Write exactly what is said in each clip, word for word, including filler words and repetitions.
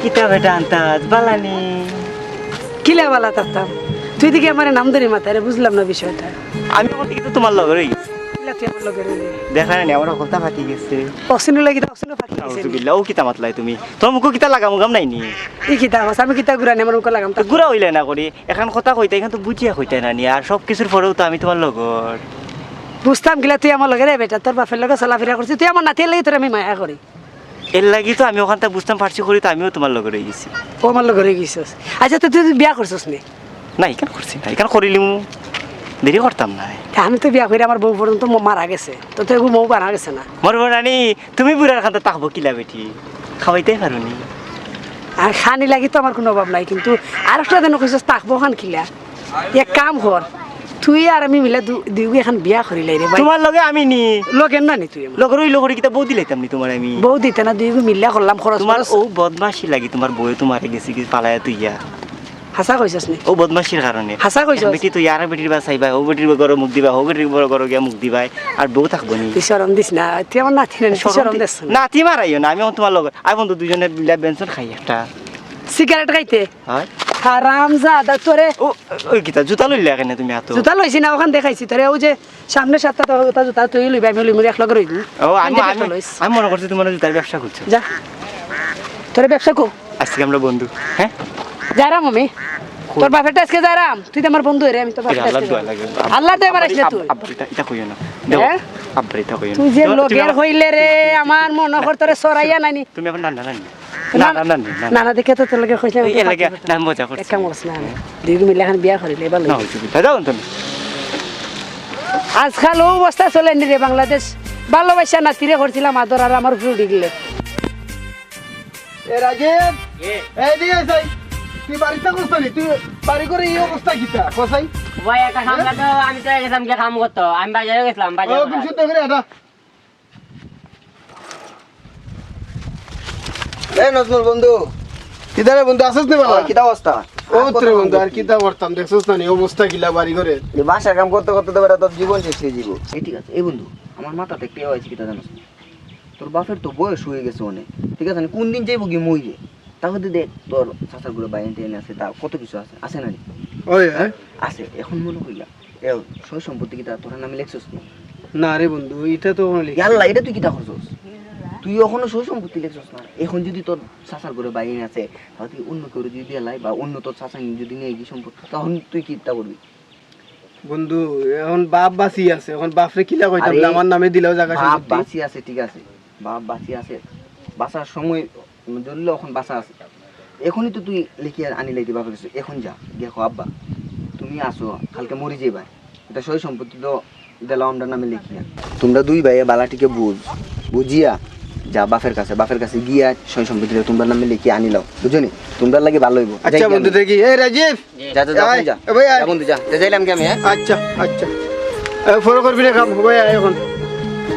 কিতা বেটা আন্তাজ, বালা নি? কিলা বালা থাকতাম? তুই দেখি আমারে নাম ধরি মাতারে, বুঝলাম না বিষয়টা। আমি অখন থাকি তো তুমার লগে রইগেছি। কিলা তুই আমার লগে রইলি? দেখরায় নি, আমার হকলতা ফাটি গেছে। অক্সিনো লাগি তো অক্সিনো ফাটি গেছে নি। নাউজুবিল্লাহ, অউ কিতা মাতলায় তুমি? তুমার মুখো কিতা লাগাম উগাম নাই নি? ই কিতা কস? আমি কিতা গুরা নি আমার মুখো লাগাম? তো গুরা অইলে না করি, এখান কথা কইতায়, এখান তো বুঝিয়া কইতায় না নি। আর সব কিছুর পরেও তো আমি তুমার লগর। বুঝতাম কিলা তুই আমার লগে রে বেটা, তোর বাপের লগে চলাফিরা করছি, তুই আমার নাতির লাগি তোরে আমি মায়া করি। এর লাগি তো আমি অখানতা বুঝতাম পারছি করি তো আমিও তুমার লগে রইগেছি। ও আমার লগে রইগেছস। আচ্ছা, তো তুই বিয়া করছস নি? না, ইখান করছি না, ইখান করিলিমু, দেরি করতাম না। তা আমি তো বিয়া করি আমার বউ পর্যন্ত ম-, মারা গেছে, তো তো এগু মৌ মারা গেছে না। মরবো না নি, তুমি বুড়ার কান্দাত থাকবো কিলা বেটি? খাওয়াইতায় পারো নি? আর খানি লাগি তো আমার কুনু অভাব নাই, কিন্তু আরেকটা দিন কইছস থাকবো খান কিলা? এক কাম কর, তুই আর আমি মিলা দু-, দুইগু এখান বিয়া করিলাই রে ভাই। তুমার লগে আমি নি। লগে না নি তুই আমার? লগর অইলে করি কিতা বউ দিলাইতাম নি তুমারে আমি? বউ দিতে না, দুইগু মিলা করলাম খরচ তুমার খরচ। অউ বদমাশি লাগি তুমার বউয়ে তুমারে গেছে কি ফালাইয়া তুইয়া। হাছা কইছস নি? অউ বদমাশির কারণে। হাছা কইছস? এক বেটি তুই আর বেটির বায় চাইবায়, অউ বেটির ঘরো মুখ দিবায়, অউ বেটির ঘরো গিয়া মুখ দিবায়, আর বউ থাকবো নি। তুই শরম দিস না, তুই আমার নাতি না নি, তুই শরম দিস না। নাতি মারাইও না, আমি অখন তুমার লগে। আয় বন্ধু, দুইজনে মিলা বেনসন খাই একটা। সিগারেট খাইতে? হয়। হারামজাদা তোরে। ও, ওই কিতা, জুতা লইলা কেনে তুমি আতো? জুতা লইছি না, অখান দেখাইছি তোরে। অউ যে সামনে সাতটা তো, ওটা জুতা তুই লইবি, আমি লইমু, এক লগে রইমু। ও, আমি, আমি, আমি মনো করছি তুমার জুতার ব্যবসা খুলছো। যা। তোরে ব্যবসা কো? আজকে আমরা বন্ধু, হ্যাঁ? যাইরাম আমি। তোর বাপেরটা আজকে যাইরাম, তুই তো আমার বন্ধু রে, আমি তোর বাপেরটা আজকে যাইরাম। আল্লাহর দোয়া লাগে। আল্লাহর দোয়া মারাইস না তুই। আব্বা, এটা, এটা কইও না। দেখো, হ্যাঁ? আব্বা, এটা কইও না। তুই যে লগের হইলে রে, আমার মনো কর তোরে সরাইয়া নানি। তুমি এখন রান্না রান্না। না, না, না, না, না। না, না, দেখে তো তোর লগে কইছিলাম, এই, তো এর লাগি পারবি না। না, আমি মজা করছি। এক কাম করছ না, আমি দুইগু মিলে এখন বিয়া করিলে ভালা। না, অইছে, যাও তুমি। আজকাল অউ অবস্থা চলে নি রে বাংলাদেশ। ভালোবাসা নাতিরে করছিলাম আদর, আর আমার উপরে উঠি গেলে। এ রাজীব, এ। এইদিকে আয় চাই। তুই বাড়িত থাকস না নি? তুই বাড়ি ঘরো ই অবস্থা কিতা? কসাই? ভাই, একটা কাম করতো, আমি তো গেছিলাম গিয়া কাম করতো। আমি বাজারে গেছিলাম, বাজারে। ও, তুমি শুদ্ধ করি এটা। এ নজমুল বন্ধু। কিতা রে বন্ধু, আছস নি বালা? ওই কিতা অবস্থা? ও তোরে বন্ধু, আর কিতা করতাম, দেখছস না নি অবস্থা কিলা বাড়ি ঘরো? এই বাসার কাম করতে করতে তো বেটা তোর জীবন শেষ অই যাইবো। এই ঠিক আছে, এই বন্ধু, আমার মাথাত একটা আইছে, কিতা জানোস নি? তোর বাপের তো বয়স অই গেছে অনেক, ঠিক আছে নি? কুন দিন যাইবোগি মইরে? তাও দি দেখ, তোর চাচার ঘরো বাইন টাইন আছে, তা কত কিছু আছে, আছে না নি? ওই, হ্যাঁ? আছে, এখন মনো কইলা, এ, সয় সম্পত্তি কিতা তোর নামে লেখছস নি? না রে বন্ধু, ইটা তো কোনো লেখা ইয়াল্লা, নাই। ইটা তুই কিতা করছস? তুই এখনো সয় সম্পত্তি লেখছস না। এখন যদি তোর চাচার ঘরো বাইন আছে, তাহলে তুই অন্য কেউরে যদি দিলাই বা অন্য তোর চাচা যদি নেইগি সম্পত্তি, তখন তুই কিতা করবি? বন্ধু, এখন বাপ বাঁচি আছে, এখন বাপরে কিলা কইতাম আরে, যে আমার নামে দিলাও জাগা বাপ সম্পত্তি? বাঁচি আছে, ঠিক আছে, বাপ বাঁচি আছে, বাঁচার সময় ধরলে অখন বাঁচা আছে। এখনই তো তুই লেখিয়া আনিলাইতে বাপের কাছে। এখন যা, গিয়া ক, "আব্বা, তুমি আছো, কালকে মরি যাইবায়। ইটা সয় সম্পত্তি তো দিলাও আমরার নামে লেখিয়া।" তুমরা দুই ভাইয়ে বালা টিকে বুঝ, বুঝিয়া যা বাপের কাছে, বাপের কাছে গিয়া সয় সম্পত্তিটা তুমরার নামে লেখিয়া আনিলাও, বুঝছো নি? তুমরার লাগি ভালা অইবো। আচ্ছা যাই বন্ধু, আমি। দেখি। এই রাজীব, যা, যা, যা, আয়, যা। এ ভাই, আয়। যা বন্ধু, যা। যা, যাইলাম কি আমি, হ্যাঁ? আচ্ছা, আচ্ছা। এ, ফলো করবি না কাম, ভাই, আয় এখন।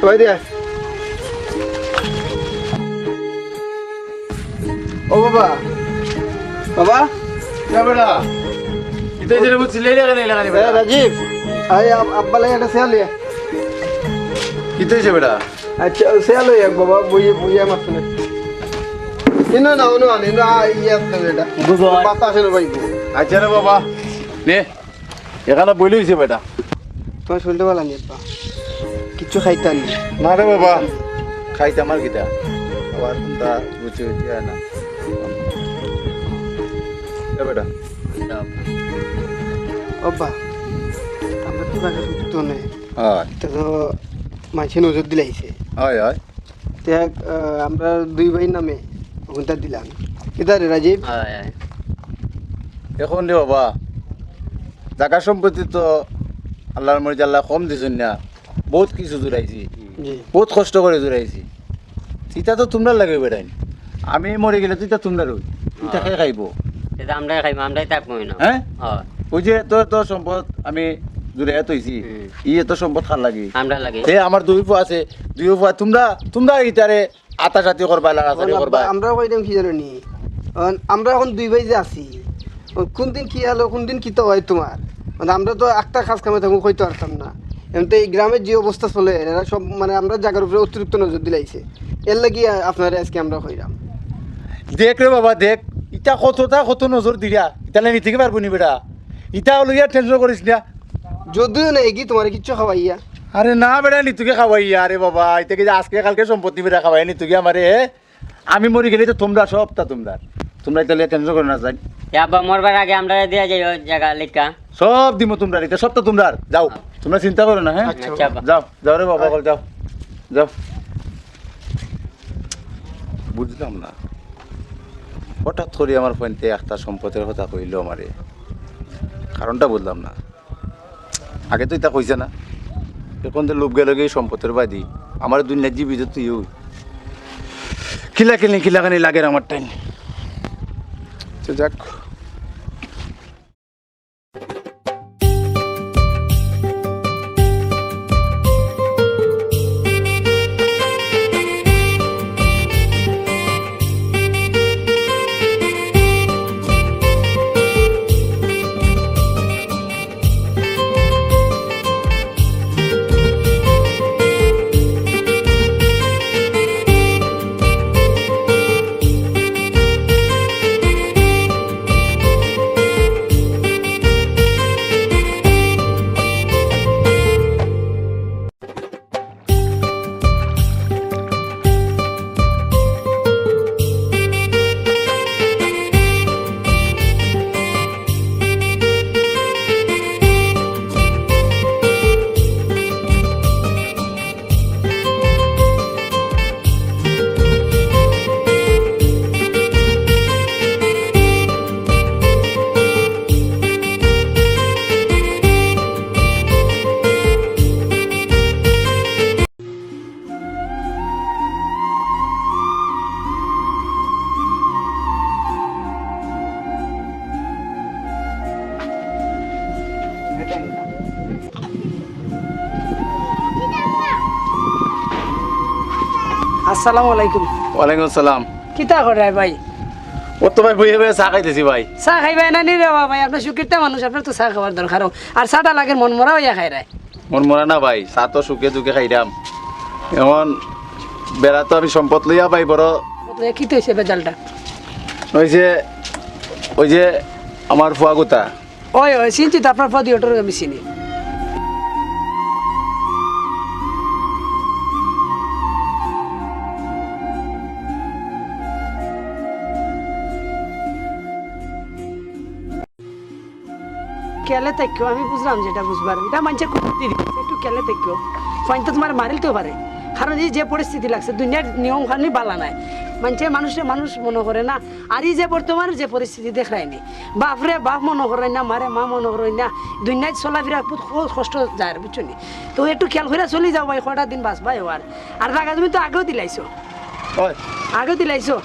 ভাই, দে আয়। ও বাবা, বাবা। কে বেটা? কিতা অইছে রে, বুঝছি, লেই লাগা, লেই লাগা রে এ, বেটা। রাজীব, আয়, আব-, আব্বা লাগি একটা চা লইয়া। কিতা অইছে বেটা? আচ্ছা, ও চা লইয়া, বাবা, বইয়া, বইয়া মাত নে। ইনো না, অনো আন, ইনো আ, ইয়া তো বেটা। বুঝো। বাতাসে না ভাই। আচ্ছা রে বাবা, নে। এখানো বইলে অইছে বেটা। তোমার শরীরটা ভালা নি, আব্বা? কিচ্ছু খাইতা নি? না রে বাবা, খাইতাম আর কিতা? আবার কুনটা বুঝে বুঝে অয় না। এ বেটা। আব্বা, আমরা তো জাগা সম্পত্তি অনে। অয়। ইটা তো মানষে নজর দিলাইছে। অয়, অয়। তে এক, আহ, আমরা দুই ভাইর নামে অগুনতা দিলাম। কিতা রে রাজীব? অয়, অয়। এখন রে বাবা, জাগা সম্পত্তি তো আল্লার মর্জি, আল্লায় কম দিছইন না, বউত কিছু জুড়াইছি, জি। বউত কষ্ট করি জুড়াইছি। ইতা তো তুমরার লাগি বেটাইন, আমি মরি গেলে তো ইতা তুমরারউ, ইতা কে খাইবো? ইতা আমরাই খাইমু, আমরাই থাকমু না। হ্যাঁ? অয়। ওই যে তোর, তোর সম্পদ আমি জুড়াইয়া থইছি, হুম। ই এত সম্পদ কার লাগি? আমরার লাগি। তে আমার দুই ফুয়া আছে, দুই ফুয়া তুমরা, তুমরা ইতারে আতাশাতি করবায়, লাড়াচাড়ি করবায়। আমরা কইতাম কি জানো নি? অন-, আমরা এখন দুই ভাই যে আছি, অন-, কুন দিন কি অইলো, কুন দিন কিতা অয় তুমার? অন-, আমরা তো একটা কাজ কামে থাকমু, কইতাম পারতাম না। এমনিতে এই গ্রামের যে অবস্থা চলে, এরা সব মানে আমরার জাগার উপরে অতিরিক্ত নজর দিলাইছে। এর লাগি আ-, আপনারে আজকে আমরা কইরাম। দেখ রে বাবা, দেখ, ইতা কততা কত নজর দিরা, ইতা লাই নিতুকে পারবো নি বেটা? ইতা লইয়া টেনশন করিস না। যদিও না এগি তোমার কিচ্ছু খাওয়াইয়া। আরে না বেটা, নিতুকে খাওয়াইয়া, আরে বাবা, ইতা কি যে আজকে কালকে সম্পত্তি বেটা খাওয়াই নিতুকে আমারে, এ? আমি মরি গেলে তো তোমরা সবতা তোমরা, তোমরা ইতা লইয়া টেনশন করো না, যাই। এ আব্বা, মরবার আগে আমরারে দিয়া যাইও জাগা লেখা। সব দিমু তোমরা, ইতা সবতা তোমরা, যাও, তোমরা চিন্তা করো না, হ্যাঁ? আচ্ছা। আচ্ছা আব্বা। যাও, যাও রে বাবা, যাও, যাও। বুঝলাম না, হঠাৎ করি আমার ফুয়াইন্তে একটা সম্পদের কথা কইলো আমারে, কারণটা বুঝলাম না। আগে তো ইতা কইছে না, এখন তো লোভ গেল গিয়ে সম্পদের বাদী। আমার দুনিয়ার জীবিত তুইও কিলা কিলি কিলা খানি লাগে আমার টাইম। তো যাক। আসসালামু আলাইকুম। ওয়ালাইকুম আসসালাম। কিতা কররায় ভাই? ও তো ভাই বইয়া বইয়া চা খাইতেছি ভাই। চা খাইবায় না নি রে বাবা ভাই, আপনে সুখিরতা মানুষ, আপনার তো চা খাওয়ার দরকার। আর চাটা লাগে মন মরা অইয়া খাইরায়। মন মরা না ভাই, চা তো সুখে দুঃখে খাইরাম। এখন বেড়া তো আমি সম্পদ লইয়া ভাই বড়। কিতা অইছে বেজালটা? ওই যে, ওই যে আমার ফুয়াগুতা। ওই, ওই, চিনছি তো, আপনার ফুয়া দুইওটারে আমি চিনি। খেয়ালে থাকিও, আমি বুঝলাম যেটা বুঝবার, ইটা মানষে কুকুরতি দিছে, একটু খেয়ালে থাকিও। ফুয়াইন্তে তুমারে মারিলতেও পারে, কারণ এই যে পরিস্থিতি লাগছে, দুনিয়ার নিয়ম কানুন বালা নায়। মানষে মানুষরে মানুষ মনো করে না। আর এই যে বর্তমানে যে পরিস্থিতি দেখরায়নি, বাপরে বাপ মনো করইন না, মারে মা মনো করইন না, দুনিয়াত চলাফিরা বহুত ক-, কষ্ট যার, বুঝছো নি? তো একটু খেয়াল করিয়া চলি যাও ভাই, কয়টা দিন বাচবায় অউ আর। আর জাগা জমিন তো আগেও দিলাইছো। অয়। আগেও দিলাইছো।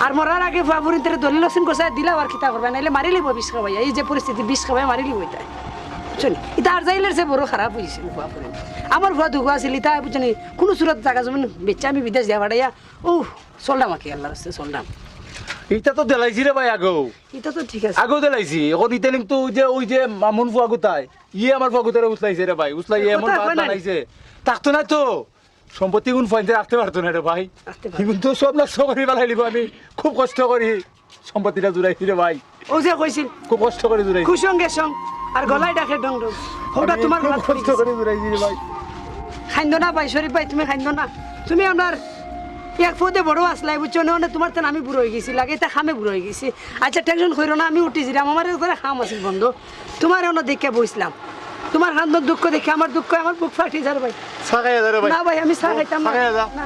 আর মরার আগে ফুয়া ফুরিন্তরে দলিল রসিদ গছাইয়া দিলাও আর কিতা করবায়, নাইলে মারিলিবো বিষ খাওয়াইয়া। এই যে পরিস্থিতি, বিষ খাওয়াইয়া মারিলিবো ইতায়। বুঝছো নি? ইতা আর জাইলের চেয়ে বড় খারাপ অইছে ফুয়া ফুরিন। আমার ফুয়া দুগু আছিল, ইতা বুঝছো নি? কুনু সুরত জাগা জমিন বেচিয়া আমি বিদেশ দিয়া ফাটাইয়া, উহ, চললাম আর কি, আল্লার রাস্তায় চললাম। ইতা তো দিলাইছি রে ভাই আগেও। ইতা তো ঠিক আছে। আগেও দিলাইছি। এখন ইদানিং তো ওই যে, ওই যে মামুন ফুয়াগুতায়, ইয়ে আমার ফুয়াগুতারে উছলাইছে রে ভাই। উছলাই এমন বানাইছে। থাকতো না তো। সম্পত্তি গুন ফুয়াইন্তে রাখতে পারতো না রে ভাই। রাখতে পারতো না। ইগুন তো সব নষ্ট করি ফালাইলিবো আমি। খুব কষ্ট করি সম্পত্তিটা জুড়াইছি রে ভাই। অউ যে কইছিল। খুব কষ্ট করি জুড়াইছি। কুসঙ্গে সং, আর গলায় ডাকে ডং ডং। অউটা আমি তুমার খুব গলাত পড়ি কষ্ট গেছে। করি জুড়াইছি রে ভাই। কাইন্দো না ভাই, শরীফ ভাই, তুমি কাইন্দো না। তুমি আমরার এক পদে বড় আছলায়, বুঝছো নি? অনে তুমার তান আমি বুড়া অইগেছি, লাগে ইতা কামে বুড়া অইগেছি। আচ্ছা, টেনশন করিও না, আমি উঠি যিরাম, আমার একটা কাম আছিল বন্ধ। তুমারে অনো দেখিয়া বইছলাম। তুমার কান্দন দুঃখ দেখিয়া আমার দুঃখ, আমার বুক ফাটি যার ভাই। চা খাইয়া যা রে ভাই। না ভাই, আমি চা খাইতাম না। চা খাইয়া যা। না।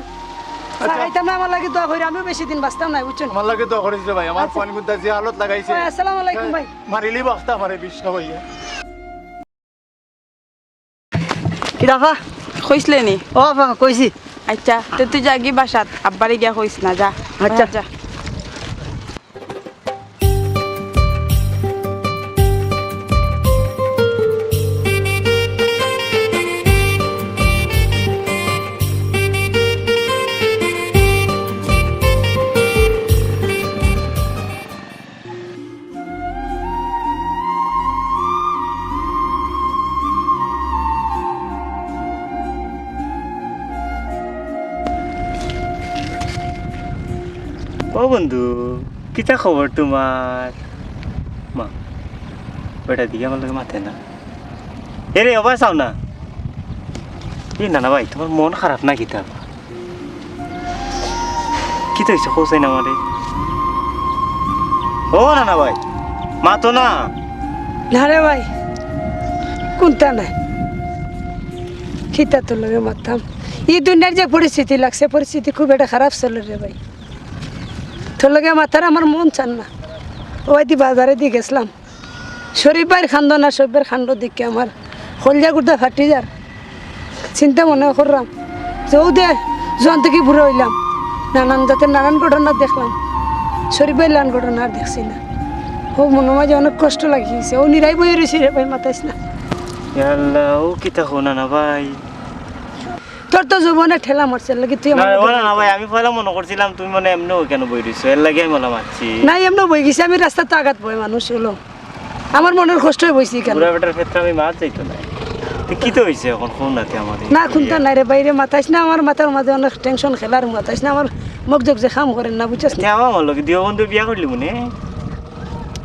চা আচ্ছা। খাইতাম না, আমার লাগি দোয়া করিও, আমিও বেশি দিন বাচতাম নায়, বুঝছো নি? আমার লাগি দোয়া করিস রে ভাই, আমার আচ্ছা। ফুয়াইন গুনতা যে হালত লাগাইছে। ভাই, আসসালামু আলাইকুম ভাই। মারিলিবো আস্তা আমারে বিষ খাওয়াইয়া। কিতা আফা? কইছলে নি? ও আফা, কইছি। আচ্ছা, তে তুই যাগি বাসাত, আব্বারে গিয়া কইস না, যা। আচ্ছা। যা। ও বন্ধু, কিতা খবর তোমার? মা, বেটা দিকে আমার লগে মাতে না। এ রে, ওবা চাও না। এ নানা ভাই, তোমার মন খারাপ না কিতা? কিতা অইছে, কও চাই না আমারে। ও নানা ভাই, মাতো না। না রে ভাই, কুন্তা নাই। কিতা তোর লগে মাততাম? ই দুনিয়ার যে পরিস্থিতি লাগছে, পরিস্থিতি খুব একটা খারাপ চলের রে ভাই। তোর লগে মাতার আমার মন চার না। ওবায়দি বাজারেদি গেছলাম, শরীফ ভাইর কান্দন আর শরীফ ভাইর কাণ্ড দেখিয়া আমার কলিজা গুর্দা ফাটি যার। চিন্তা মনে করলাম যে অউ দে, জোয়ান থাকি বুড়া অইলাম, নানান জাতের নানান ঘটনা দেখলাম, শরীফ ভাইর লান ঘটনা আর দেখছি না। অউ মনর মাঝে অনেক কষ্ট লাগি গেছে। অউ নিরাই বই রইছি রে ভাই, মাতাইস না। ইয়া আল্লাহ, ও কিতা কও নানা ভাই? তোর তো যৌবনে ঠেলা মারছে, লাগি তুই না, আমার ও না, না ভাই, আমি পয়লা মনো করছিলাম তুমি মানে এমনেউ কেনে বই রইছো, এর লাগি আমি অলা মাতছি। না, এমনেউ বই গেছি, আমি রাস্তাত তো আগাত বয় মানুষ অইলো। আমার মনর কষ্টে বইছি কেনে? বুড়া বেটার ক্ষেত্রে আমি মাত যাইতো না। তো কিতা অইছে অখন, কও না তে আমারে। না, কুন্তা নাই রে ভাই রে, মাতাইস না, আমার মাথার মাঝে অনেক tension খেলার, মাতাইস না, আমার মগজে কাম করের না, বুঝছস নি? তে আমার লগে দিও বন্ধু বিয়া করলি মনে।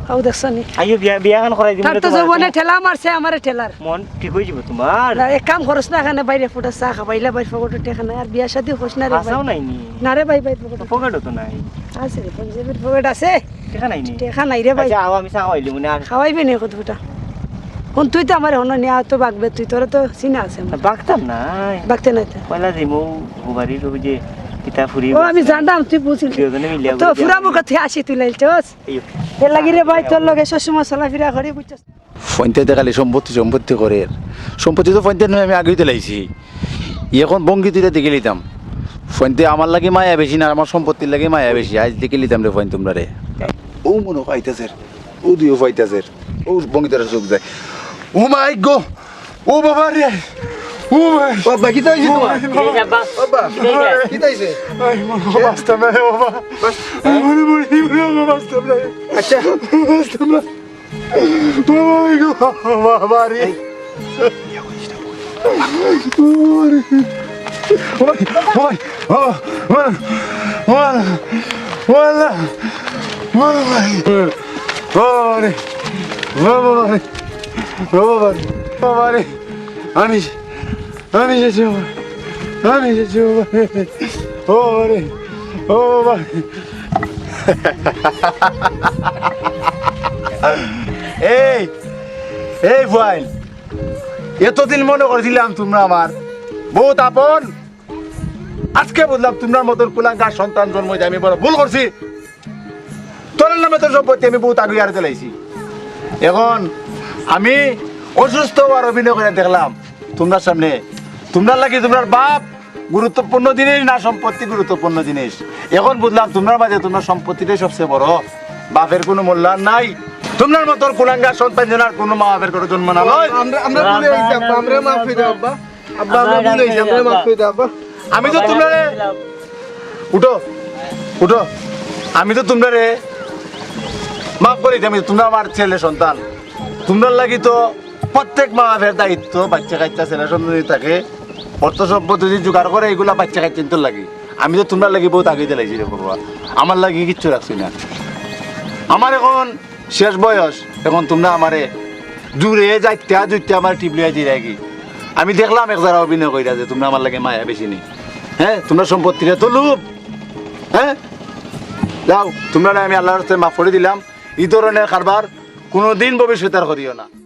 অউ দেখছো নি? আইও বিয়া, বিয়া খান করাই দিমু রে তার তো তোমার। যৌবনে ঠেলা মারছে আমারে ঠেলার। মন ঠিক অই যাইবো তোমার। না, এক কাম করস না, এখানে বাইরে ফুটা চা খাবাইলা, বাইর পকেটো টেকা নাই, আর বিয়া শাদি করিস না রে ভাই। হাছাউ নাই নি? না রে ভাই, বাইর পকেটো তো পকেটো তো নাই। আছে রে, পঞ্জাবির পকেট আছে। টেকা নাই নি? টেকা নাই রে ভাই। আচ্ছা, আও, আমি চা খাওয়াইলি মনে আর। খাওয়াইবে নি কত ফুটা? কোন তুই তো আমারে হনো নিয়া তো বাগবে, তুই তোরে তো চিনা আছে আমার। বাগতাম নাই। বাগতে নাই তো। পয়লা দিমু, হুবারি রবি যে কিতা ফুরি ও, আমি জানতাম তুই বুঝলি। দুজনে মিলিয়া তো ঘুরি ফুরা যাবো। মুখ থেকে আসি তুই লাইলছস। এই এর লাগি রে ভাই, তোর লগে সবসময় চলাফেরা করি, বুঝছস? ফইনতে তো খালি সম্পত্তি, সম্পত্তি করের। সম্পত্তি তো ফইনতে নয়, আমি আগেউ দিলাইছি। অখন ভঙ্গি তুইরা দেখিলিতাম। ফইনতে আমার লাগি মায়া বেশি না, আমার সম্পত্তির লাগি মায়া বেশি। আইজ দেখিলিতাম রে ফইন তুমরারে। অউ মনো অয় আইতাছের, অউ দিও পাইতাছের, অউ ভঙ্গি তারা চোখ যায়। ও মাই গো, ও বাবা রে, ও ভাই। ও আব্বা, কিতা অইছে ও তোমার? ভাই, বাবা। আব্বা, কিতা অইছে? কিতা অইছে? আই, মনে অয় বাঁচতাম না রে বাবা। বাস- মনে অয় মরে গেলাম, বাঁচতাম না। আচ্ছা। বাঁচতাম না। বাবা গো, বাবা রে। এই। ওই, ওই, ও, ও, ও, ও, আল্লাহ। বাবা রে। বাবা রে। বাবা রে। বাবা রে। আমি আমি শেষ বাবা, আমি শেষ বাবা। ও বাবা রে, ও বাবা। এই, এই ফুয়াইন, এতদিন মনো করছিলাম তুমরা আমার বউত আপন, আইজকে বুঝলাম তুমরার মতন কুলাঙ্গার সন্তান জন্ম দিয়া আমি বড় ভুল করছি। তোর নামে তো সম্পত্তি আমি বউত আগুয়ার দিলাইছি। অখন আমি অসুস্থ অওয়ার অভিনয় করিয়া দেখলাম তুমরার সামনে। তুমরার লাগি তুমরার বাপ গুরুত্বপূর্ণ জিনিস না সম্পত্তি গুরুত্বপূর্ণ জিনিস? অখন বুঝলাম তুমরার মাঝে তুমরার সম্পত্তিটাই সবচেয়ে বড়, বাপের কুনু মূল্যায়ন নাই। তুমরার মতন কুলাঙ্গার সন্তান যেন আর কুনু মা বাপের ঘরো জন্ম না লয়। আমরা, আমরা ভুল অইছে আব্বা, আমরা মাফ করি দেও আব্বা। আব্বা, আমরা ভুল অইছে, আমরা মাফ করি দেও আব্বা। আমি তো তুমরারে, উঠো, উঠো, আমি তো তুমরারে মাফ করি দিছি, আমি, তুমরা আমার ছেলে সন্তান। তুমরার লাগি তো প্রত্যেক মা বাপের দায়িত্ব, বাচ্চা কাচ্চা ছেলে সন্তান যদি থাকে, অর্থ সম্পদ যদি জোগাড় করে, ইগুলা বাচ্চা কাচ্চাইন্তর লাগি। আমি তো তুমরার লাগি বউত আগুয়াই দিলাইছি রে বাবা, আমার লাগি কিচ্ছু রাখছি না। আমার অখন শেষ বয়স, অখন তুমরা আমারে জুরে যাইতা জুইতা আমারে টিপ লইয়া দিরায়গি। আমি দেখলাম এক জারা অভিনয় করিয়া যে তুমরা আমার লাগি মায়া বেশি নি। হ্যাঁ, তুমরার সম্পত্তির এত লোভ। হ্যাঁ, যাও, তুমরারে আমি আল্লার রাস্তায় মাফ করি দিলাম। ই ধরনের কারবার কুনুদিন ভবিষ্যতে আর করিও না।